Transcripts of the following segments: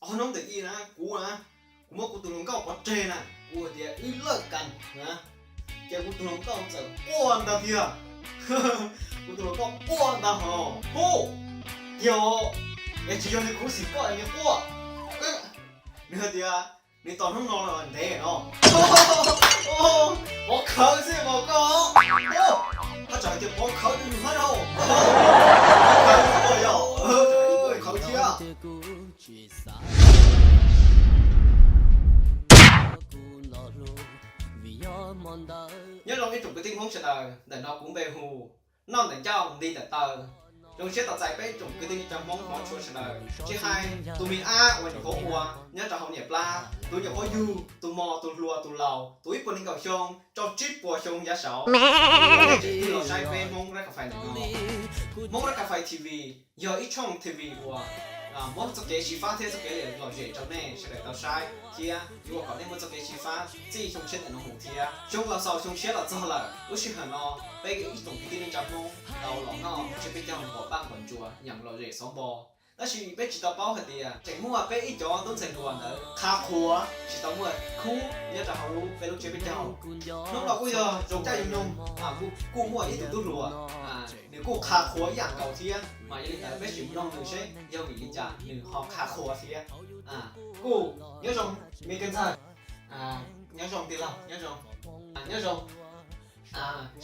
Qhov hnub ntawm ib na, kuv na, kuv muab kuv tus hluas nkauj pov tseg na, kuv tias wb lawj kas na, ces kuv tus hluas nkauj txawm quaj ntag tiag. Kuv tus hluas nkauj quaj ntag hos, hu, tiag, es tsis yog nws khuv xim koj es nws quaj. Nws hais tias nws tos hnub no los ntev no. Pov khawv xwb mas koj, haj tseem hais tias pov khawv yus hab no. Pov khawv xwb mas yog, khawv thiab. Nyob zoo ib tsoom kwv tij Hmoob sawv daws, ntawm no kuv npe hu Noj Ntawm Ncauj Nti Ntawm Taw. Zoo siab tos txais peb tsoom kwv tij neej tsa Hmoob hmov tshua sawv daws, tsis hais tus me ab uas nyuam qhuav ua nyob rau hauv niam plab, tus nyuam qhuav yug, tus mos, tus hluas, tus laus, tus ib puas nees nkaum xyoo rau tsib puas xyoo yav saud, nej tseem tig los saib peb Hmoob Rab Kas Fais ntawm no. Hmoob Rab Kas Fais T V yog ib tshooj T V uas muab txoj kev xyiv fab thiab txoj kev lom zem rau nej sawv daws tau saib thiab yuav ua kom nej muaj txoj kev xyiv fab txij xyoo tshiab ntawm no mus thiab. Xyoo los xaus xyoo tshiab los txog lawm, lub sij hawm no peb ib tsoom kwv tij neej tsa Hmoob tau los noj tsiab peb caug npom paj npom ntsuas yeem lom zem xov npo. Tab sis peb tsis tau paub hais tias tseem muaj peb ib cov tub ntxhais hluas ntawd qha qhuav tsis tau muaj khub nyob rau hauv lub peb lub tsiab peb caug. Hnub no kuj yog zoo caij zoo nyoog, kuj muaj ib tug tub hluas, nws kuj qha qhuav ib yam nkaus thiab, mas yog li ntawd peb sim mus noog nws seb yog vim li cas nws ho qha qhuav thiab. Kuj nyob zoo me kev ntxawg. Nyob zoo tij laug, nyob zoo. Nyob zoo.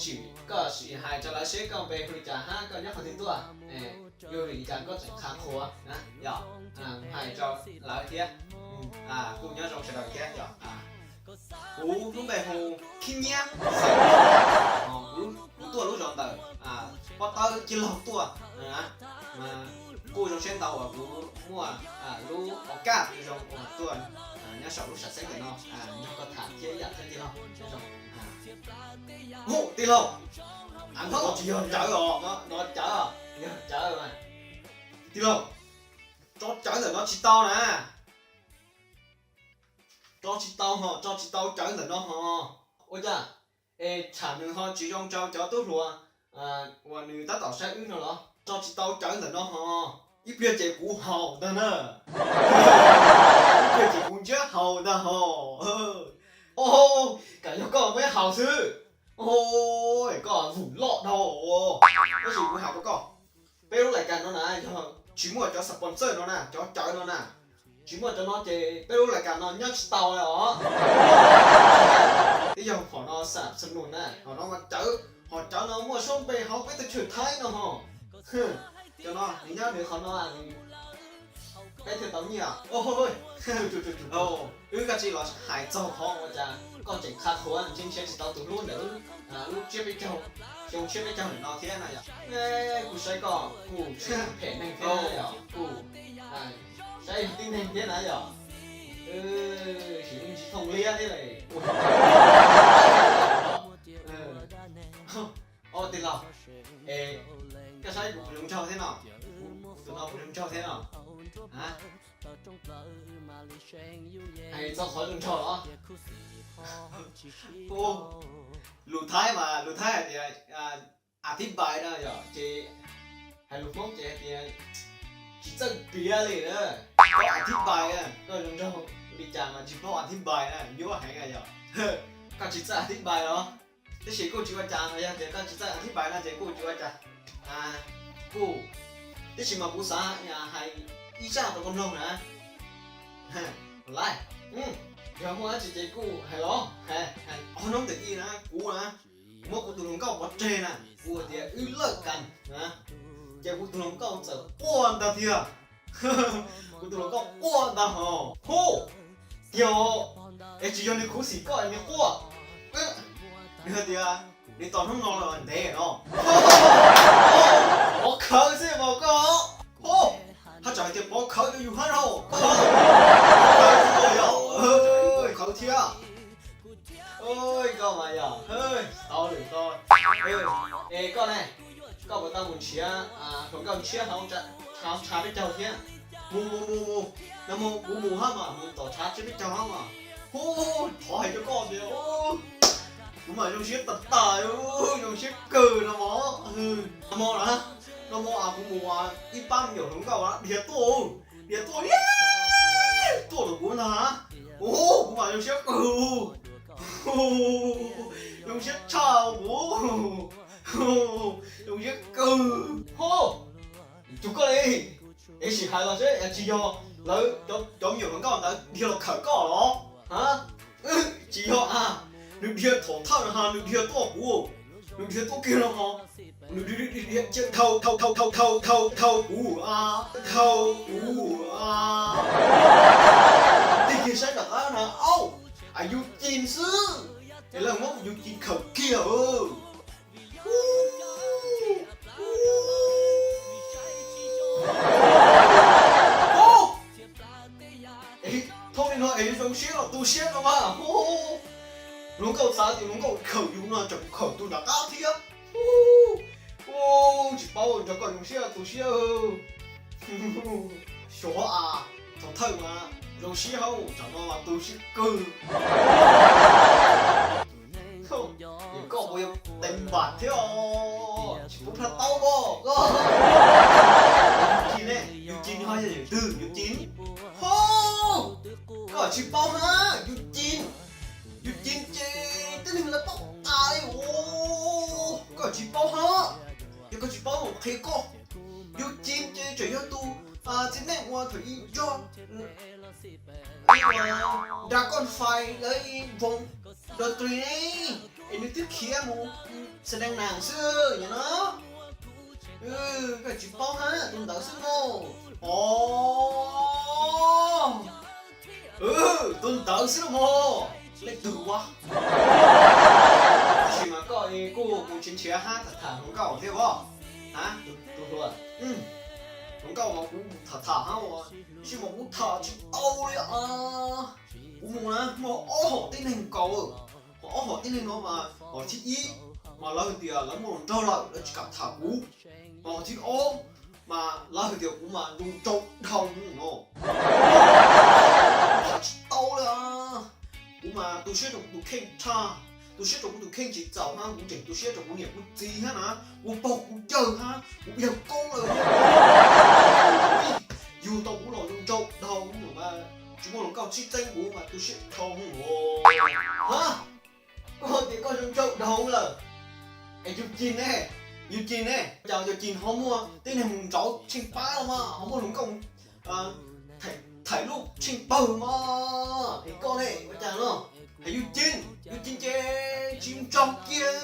Sim, koj sim hais rau lawv seb koj npe hu li cas hab koj nyob qhov twg tuaj, yog vim li cas koj tseem qha qhuav na yom. Hais rau lawv thiab. Kuj nyob zoo sawv daws thiab yom. Kuv lub npe hu Khib Nyiab Xeem. Kuv tuaj lub zos ntawm Pob Tawb Cig Laug tuaj. Kuj zoo siab ntau uas kuv muaj lub o kaj zoo uas tuaj nyob saum lub sam xeeb ntawm no nrog koj tham thiab ib yam thiab tij laug. Hu tij laug, no tsis yog cawv os, no cawv, yog cawv. Tij laug, tso cawv ntawm no tsis tau na. Tso tsis tau ho, tso tsis tau cawv ntawm no ho. Ua cas es tsham nws ho tsis zoo rau cov tub hluas uas nws tab tom saib wb no los? Tso tsis tau cawv ntawm no ho, ib pliag ces kuv haus ntag na. Ib pliag ces kuv ntsiab haus ntag ho. Kam yog koj muaj ib haus xwb. Koj vum loj dhau. Tab sis kuv hais rau koj, peb lub lais kas no na yog tsis muaj cov sponsor no na, cov cawv no na, tsis muaj cov no ces peb lub lais kas no nyob tsis tau li os. Twb yog qhov no xam xab nus na, qhov no mas cawv, qhov cawv no muaj suab npe hauv peb teb chaws Thaib no ho. Cov no nws nyob nws qhov no peb thiaj tau nyiaj. Wb kav tsij los hais txog qhov ua cas koj tseem qha qhuav ntshe nrhiav tsis tau tus hlub ntawm lub tsiab peb caug, xyoo tsiab peb caug ntawm no thiab na yom. Kuv saib koj kuj tsis phem neeg thiab yom, kuj saib yog tib neeg thiab na yom. Sim ntsis thooj liab thiab. Tij laug, koj saib kuv puas zoo nraug thiab no? Kuv tus no puas zoo nraug thiab no? Hais txog qhov zoo nraug los? Lus Thaib mas lus Thaib hais tias a thib npais no yom, ces hais lus Hmoob ces hais tias tsis txawj piav li na. Koj a thib npais, koj zoo nraug li cas mas tsis paub a thib npais na, nyuaj heev yom. Koj tsis txawj a thib npais los? Tab sis kuj tsis ua cas, yog tias koj tsis txawj a thib npais no ces kuj tsis ua cas. Kuj, tab sis mas kuv xav hais ib zaj rau koj mloog na. Lais, yog muaj dab tsi ces kuj hais los. Qhov hnub ntawm ib na, kuv na, kuv muab kuv tus hluas nkauj pov tseg na, kuv tias wb lawj kas na, ces kuv tus hluas nkauj txawm quaj ntag tiag. Kuv tus hluas nkauj quaj ntag hos, hu, tiag, es tsis yog nws khuv xim koj es nws quaj. Nws hais tias nws tos hnub no los ntev no. Pov khawv xwb mas koj, haj tseem hais tias pov khawv rau yus hab no. Khawv thiab. Koj mas yog, tau lwm ko. Es koj ne, koj puas tau mus nrhiav hluas nkauj ntshiab hauv tshav peb caug thiab? Mus mus mus mus, no mus kuv mus hab mas, mus tom tshav tsiab peb caug hab mas. Hu, thov hais rau koj tias kuv mas zoo siab tas tas, zoo siab kawg no mog. No mog, no mog, kuv mus ib pab me nyuam hluas nkauj dhia tuaj, dhia tuaj, Zoo siab kawg. Zoo siab tshaj kuv. Zoo siab kawg. Ho, tus koj li, es sim hais los seb tsis yog lawv cov me nyuam hluas nkauj ntawd dhia los khawm koj los? Tsis yog a, nws dhia thaum thawj no ha, nws dhia tuaj kuv, nws dhia tuaj kiag no ho, nws dhia dhia dhia dhia dhia dhau dhau dhau dhau dhau dhau dhau kuv a, dhau kuv a. Tig kiag saib nram qab na, auj, a, yus cim xwb, es lawv muab yus cim khawm kiag. Thooj li no es zoo siab los tu siab no mas. Hluas nkauj xav tias hluas nkauj khawm yus no tseem khawm tus nram qab thiab. Tsis paub nrog koj zoo siab tu siab. Xyov a, thaum thawj mas zoo siab hauv, tsam no mas tu siab kawg. Koj puas yog teev npam thiab os, tsis pub plhaub taub koj. Yus cim ne, yus cim ho yog yam twg yus cim? Ho, koj tsis paub na, yus cim, yus cim ces tib neeg lawv paub tas li. Koj tsis paub hab, yog koj tsis paub mam qhia koj. Yus cim ces tseem yog tus txiv neej uas thaum ub nrog Dragonfly lawv voos doo tris ne, es nws twb khiav mus xa dees nas xwb no. Koj tsis paub hab, tus ntawd xwb mog. Os, tus ntawd xwb mog. Leej twg ua? Tab sis mas koj kuj mus nrhiav nrhiav hab tham tham hluas nkauj thiab os. Hluas nkauj mas kuv tham tham hab, tab sis mas kuv tham tsis tau li. Kuv mus na muaj ob hom tib neeg nkaus. Hom ob hom tib neeg no mas hom thib ib mas lawv hais tias lawv muaj hluas nraug lawm lawv tsis kam tham kuv. Hom thib ob mas lawv hais tias kuv mas zoo nraug dhau no. Tham tsis tau li. Kuv mas tu siab rau kuv tus kheej tshaj, tu siab rau kuv tus kheej tsis txaus hab, kuv tseem tu siab rau kuv niam kuv txiv hab na, kuv pog kuv yawg hab, kuv yawg koob lawm. Yug tau kuv los zoo nraug dhau no mas tsis muaj hluas nkauj sib txeeb kuv mas tu siab dhau. Hab, koj tias koj zoo nraug dhau lawm, es yus cim ne, yus cim ne, cas yus cim ho muaj tib neeg mus nrauv tsheej pab los mas ho muaj hluas nkauj thaim lub tsheej pawg mas, es koj ne ua cas no? Hais yus cim, yus cim ces tsis mus tsaug kiag,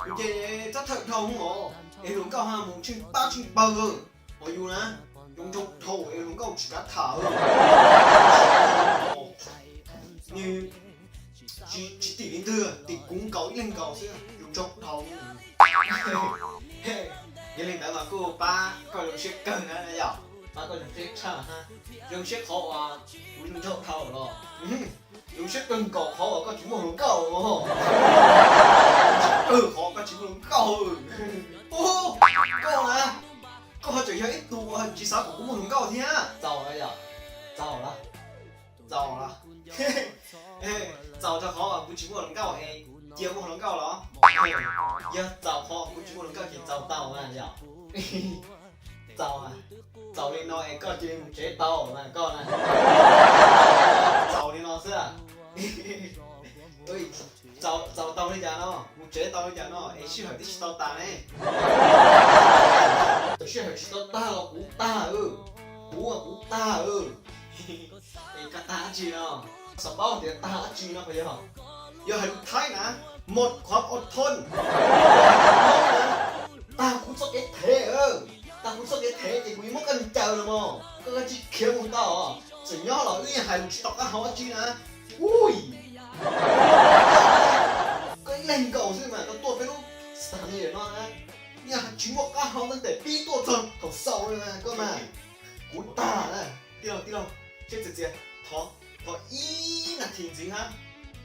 yus ces txhob thawj dhau os, es hluas nkauj ho mus tsheej pab tsheej pawg. Ho yus na, zoo nraug dhau es hluas nkauj tsis kav tham. Nws tsis tim li ntwg, tim kuv nkaus ib leeg nkaus xwb, zoo nraug dhau. Yog li ntawd mas kuj pab koj zoo siab kawg na yom, pab koj zoo siab tshaj hab, zoo siab qhov uas kuv zoo nraug dhau los, zoo siab kawg nkaus qhov uas koj tsis muaj hluas nkauj, zoo siab kawg qhov koj tsis muaj hluas nkauj. Koj na, koj ho tseem yog ib tug uas tsis xav kom kuv muaj hluas nkauj thiab. Txaus lawm yom, txaus lawm, txaus lawm. Txaus rau qhov kuv tsis muaj hluas nkauj es cia muaj hluas nkauj los? Yog txaus qhov kuv tsis muaj hluas nkauj ces txaus tau na yom. Txaus, txaus li no es koj cia li mus tsev tau mas koj na. Txaus li no xwb. Txaus, txaus tau li cas no, mus tsev tau li cas no es sij hawm twb tsis tau tas ne. Sij hawm tsis tau tag los kuv tag, kuv, kuv tag. Es koj tag dab tsi no? Xav paub tias tag dab tsi no puas yog? Yog hais lus Thaib na, một khóa một thôn. Tag kuv txoj kev thev, tag kuv txoj kev thev ces kuv yuav muab koj ncaws los mas koj tsis khiav mus tau. Txawm nyob los wb yeej hais lus tsis tau qab hau dab tsi na. Ui, koj ib leeg nkaus xwb mas koj tuaj peb lub xab ni no na, yeej tsis muaj qab hau tab tes pib tuaj txog thaum xaus li koj mas. Kuv tag na, tij laug, tij laug, seb txias txias, thov, thov ib nas this ntxiv hab,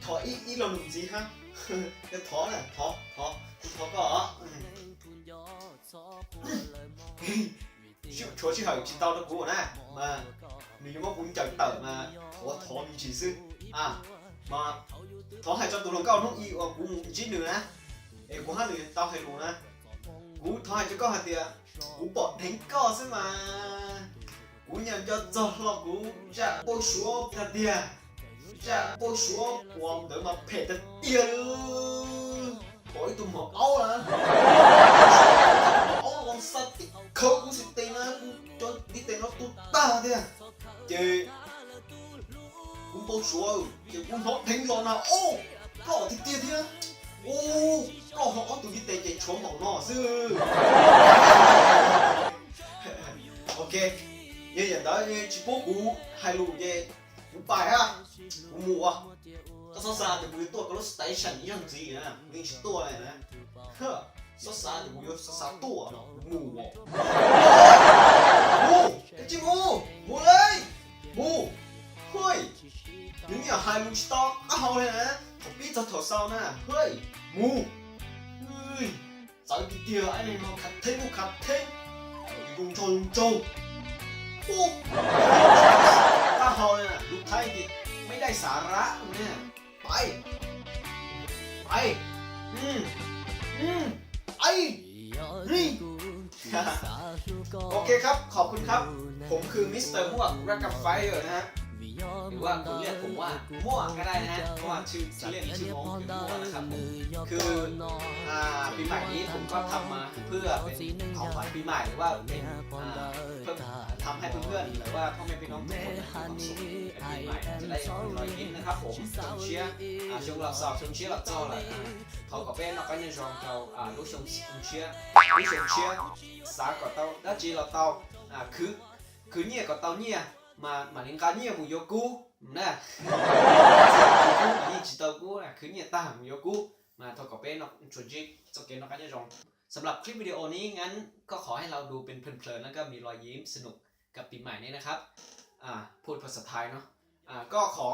thov ib, ib lo lus ntxiv hab. Thov na, thov, thov, kuv thov koj. Tshuav sij hawm tsis tau rau kuv na, mas nws yuav muab kuv ncaws tawm mas thov, thov me ntsis xwb. Mas thov hais rau tus hluas nkauj hnub i uas kuv mus ntsib nws na, es kuv hab nws tau hais lus na, kuv thov hais rau koj hais tias kuv pom dheev koj xwb mas. Kuv nyuam nco txog hlo kuv zaj npau suav tiag tiag. Zaj npau suav uas ntawd mas phem tiag tiag li. Pom ib tug mos aub na, mos aub los xa tib khawv kuv xib tes na, kuv cov ntiv tes no tu tag thiab. Ces kuv npau suav ces kuv hnov dheev los na, o, ploj tiag tiag thiab. U, ploj hlo ob tug ntiv tes ces tshuav npaum no xwb. Ok, yog yam ntawd tsis pub kuv hais lus ces kuv pais hab, kuv mus. Koj xob xav tias kuv yuav tuaj koj lub station ib zaug ntxiv na, kuv yeej tsis tuaj li na. Xob xav tias kuv yuav xav xav tuaj no, kuv mus. Mus, koj tsis mus, mus li, mus. Hwj, nws niam hais lus tsis tau qab hau li na, thaum pib txog thaum xaus na, hwj, mus. Txawv tiag tiag, ab no khav theeb kuj khav theeb, zoo nraug zoo nraug. Ub, qab hau li na, lus Thaib tias ไม่ได้สาระ na. Pais, pais, pais. Ok ครับ ขอบคุณครับ ผมคือ Mister ม่วง Rapid Fire นะฮะ หรือว่าคุณเรียกผมว่าม่วงก็ได้นะฮะ เพราะว่าชื่อชื่อเล่นชื่อน้องคือม่วงนะครับผม คืออ่าปีใหม่นี้ผมก็ทำมาเพื่อเป็นของขวัญปีใหม่หรือว่าเป็นอ่าเพื่อทำให้เพื่อนๆหรือว่าพ่อแม่พี่น้องทุกคนมีความสุขในปีใหม่จะได้มีรอยยิ้มนะครับผม ชมเชียร์อ่าช่วงหลับสอบชมเชียร์หลับจอหลับอ่า Thov kom peb noj qab nyob zoo rau lub xyoo tshiab, lub xyoo tshiab, xav kom tau dab tsi los tau, khwv nyiaj kom tau nyiaj, mas mam li nqa nyiaj mus yuav kub na. Khwv kub mas yeej tsis tau kub, khwv nyiaj tag mus yuav kub. Mas thov kom peb noj tsuag ntsib txoj kev noj qab nyob zoo. สำหรับคลิปวิดีโอนี้ งั้นก็ขอให้เราดูเป็นเพลินๆ แล้วก็มีรอยยิ้มสนุกกับปีใหม่นี้นะครับ อ่า พูดภาษาไทยเนาะ อ่า ก็ขอ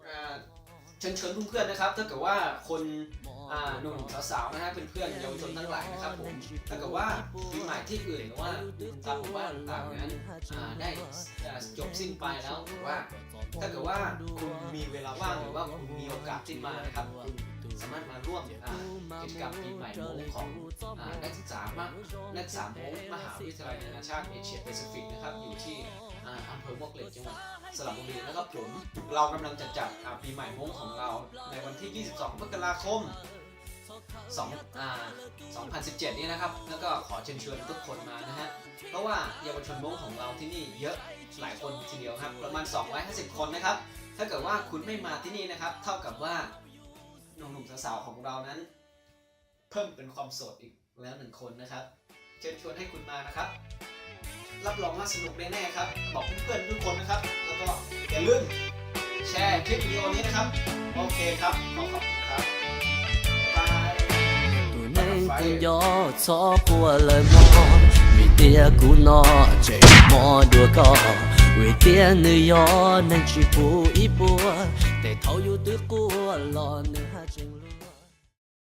อ่า เชิญชวนเพื่อนๆนะครับ ถ้าเกิดว่าคน อ่า หนุ่มๆสาวๆนะฮะ เพื่อนๆเยาวชนทั้งหลายนะครับผม ถ้าเกิดว่าปีใหม่ที่อื่นหรือว่าตามหมู่บ้านต่างๆนั้น อ่า ได้ อ่า จบสิ้นไปแล้ว หรือว่า ถ้าเกิดว่าคุณมีเวลาว่างหรือว่าคุณมีโอกาสได้มานะครับ คุณสามารถมาร่วม อ่า กิจกรรมปีใหม่ม้งของ อ่า นักศึกษามะ นักศึกษาม้งมหาวิทยาลัยนานาชาติเอเชียแปซิฟิกนะครับ อยู่ที่ อ่า อำเภอมวกเหล็ก จังหวัดสระบุรีนะครับผม เรากำลังจะจัด อ่า ปีใหม่ม้งของเราในวันที่ ยี่สิบสอง มกราคม สอง อ่า สองพันสิบเจ็ด นี้นะครับ แล้วก็ขอเชิญชวนทุกคนมานะฮะ เพราะว่าเยาวชนม้งของเราที่นี่เยอะหลายคนทีเดียวครับ ประมาณ สองร้อยห้าสิบ คนนะครับ ถ้าเกิดว่าคุณไม่มาที่นี่นะครับ เท่ากับว่าหนุ่มๆสาวๆของเรานั้น เพิ่มเป็นความโสดอีกแล้วหนึ่งคนนะครับ เชิญชวนให้คุณมานะครับ รับรองว่าสนุกแน่ๆครับ บอกเพื่อนๆทุกคนนะครับ แล้วก็อย่าลืมแชร์คลิปวิดีโอนี้นะครับ โอเคครับ ขอขอบคุณครับ บ๊ายบาย Tus neeg kuv nco txhob quaj lawm mog, vim tias kuv no tseem mob dua koj, vim tias nws yog neeg tsis pub ib puas, tes thaum yus twb quaj los nws haj tseem hlub.